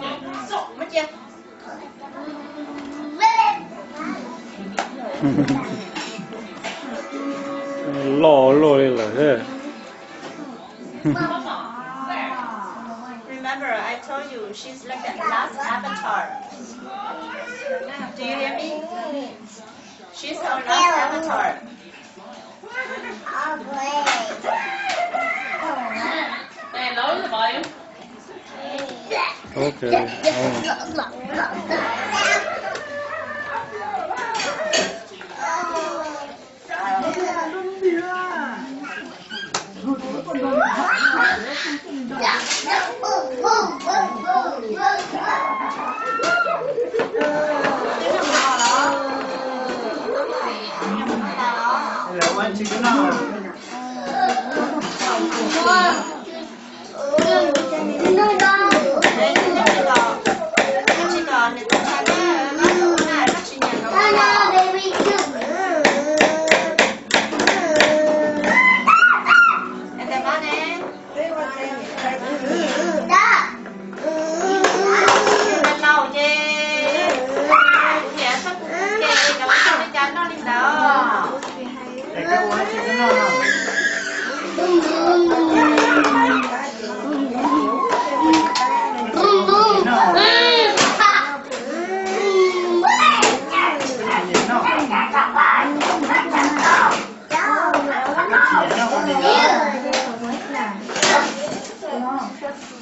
Muab ntawm cia, muab cia. Loj luaj li lawm thiab. Remember, I told you she's like the last avatar. Do you hear me? She's our last avatar. Okay.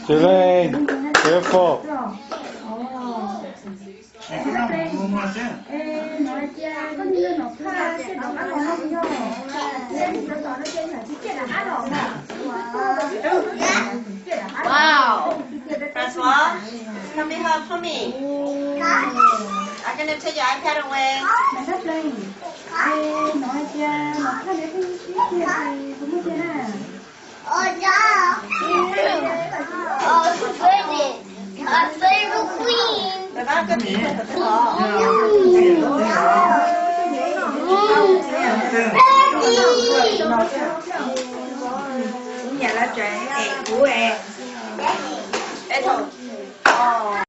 Too late. Careful. Wow. Francois, come here, come here. I'm gonna take your iPad away.